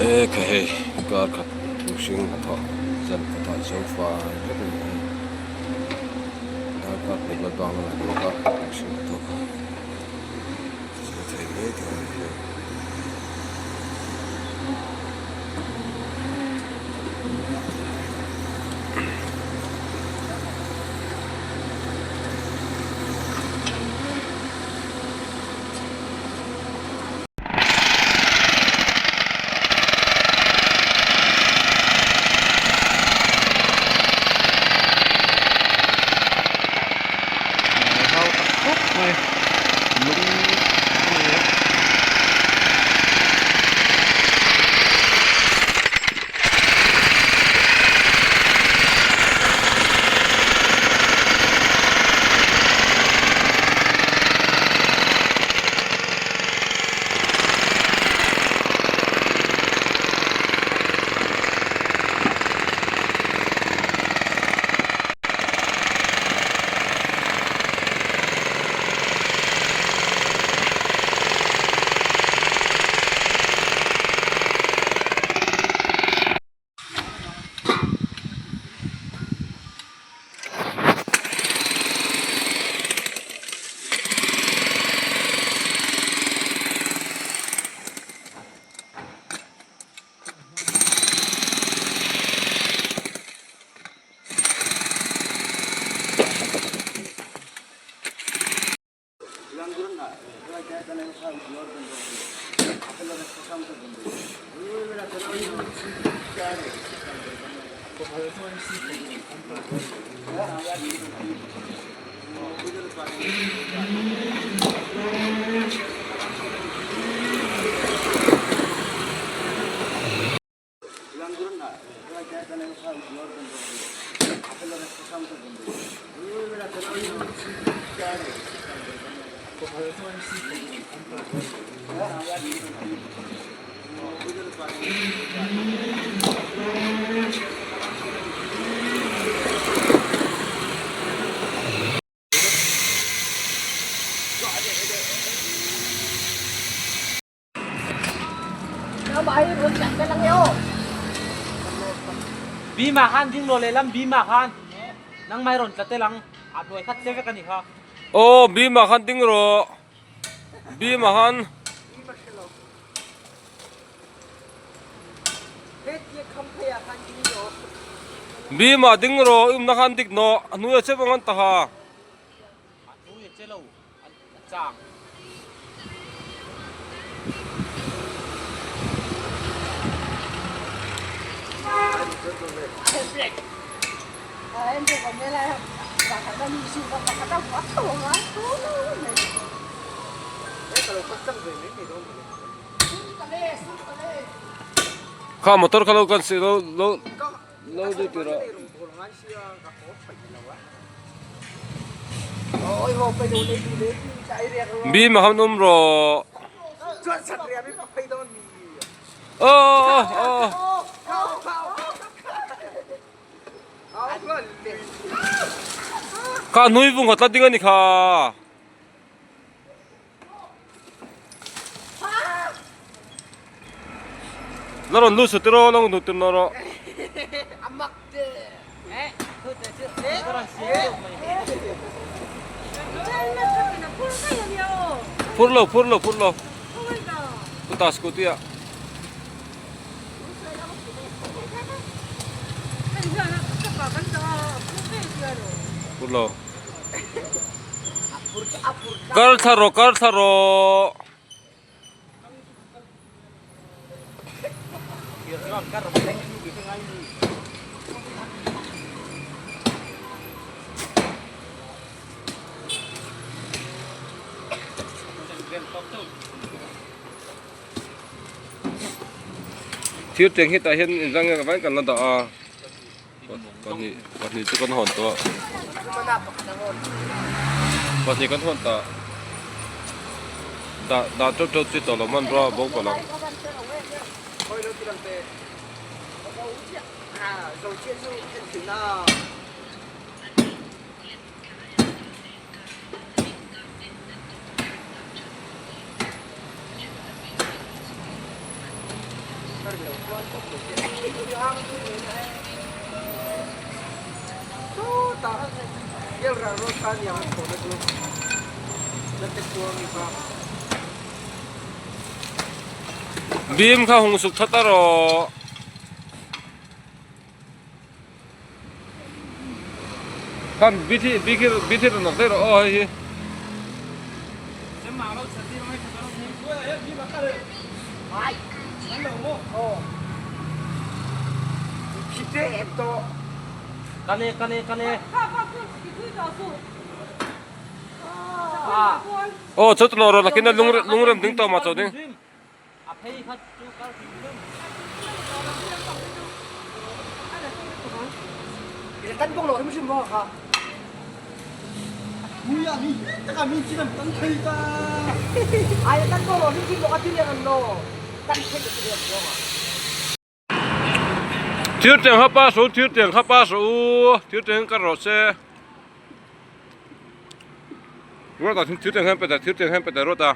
E kha hei kar khat mihring hnathawh zan khatah zo fai vek a ni hei darkar khat la bang a la bawk a mihring hnathawh kha zo thei mai thei a ni hei. Bima khan ding lo lehlam Bima khan nangmah i rawn tla tel ang a hnuai khat che vek a ni kha. Aw Bima khan ding rawh Bima khan. Bima ding rawh i umna khan dik nawh a hnuai a che vang an ta ha. A hnuai a che lo a chang. Kha motor kha lo kan si lo lo lo deuh tur a. Bim a han awm rawh. Aw aw aw. Kha hnui vung kha tla ding a ni kha. La rawn lut sut rawh la rawn lut rawh rawh. Phur lo phur lo phur lo kuta scooty ah. Phur lo. Kar thla rawh kar thla rawh. Thir teng hi tah hian inzang nge ka vain kan la dah a. Pahnih pahnih chu kan hawn tawh a pahnih kan hawn tah dah dah teuh teuh chi tawh lo hmanrua a bo palh ang. Bim kha hung suk that a rawh. Khan bithi bithi bithi rawn awk daih rawh aw hei hi. Aw chawt lo rawh nakin a lungrem ding tawh mah chaw ding. Thir tiang kha pass rawh u thir tiang kha pass rawh u thir tiang kar rawh se ruat ah thir tiang hian pe ta thir tiang hian pe ta ruat a.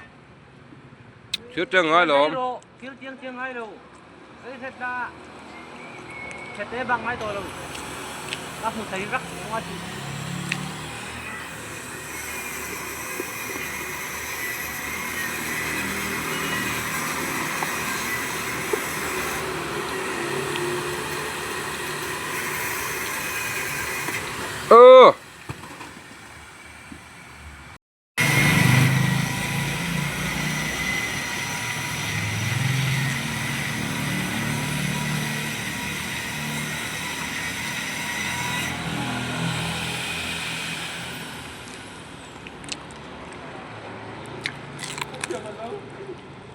Thil tiang ngai lo. Thil tiang tiang ngai lo. Ei hret la. Hret e bang ngai tawh lo. Ka hmu thei rak nga chu. Ơ.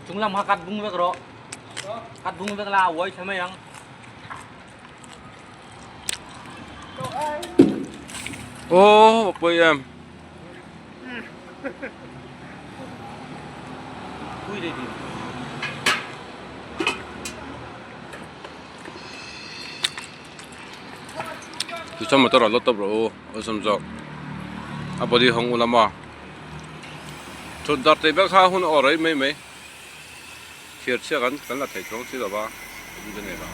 Chung lam kha kat bung vek rawh. Kat bung vek la a uai tha mai ang. Aw pawi em. Tichuan motor ah lo tawp rawh u awlsam zawk a body hawng u lama thut dar tih ber kha hun a aw rei mai mai thir chhia kan kan la thei chuang si lo va awm te nei lo.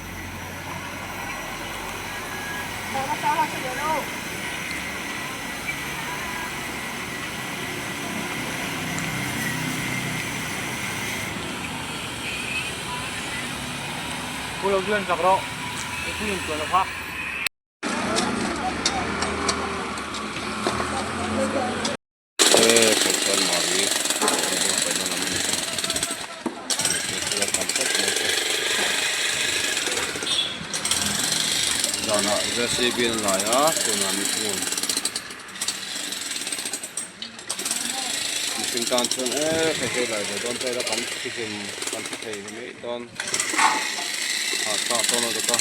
Zanah JCB an lai a tunah mihring mihring tan chuan e hei hei lai ve dawn ta ila kan thihlim kan thi thei mai dawn hahthlak dawn a dawt a.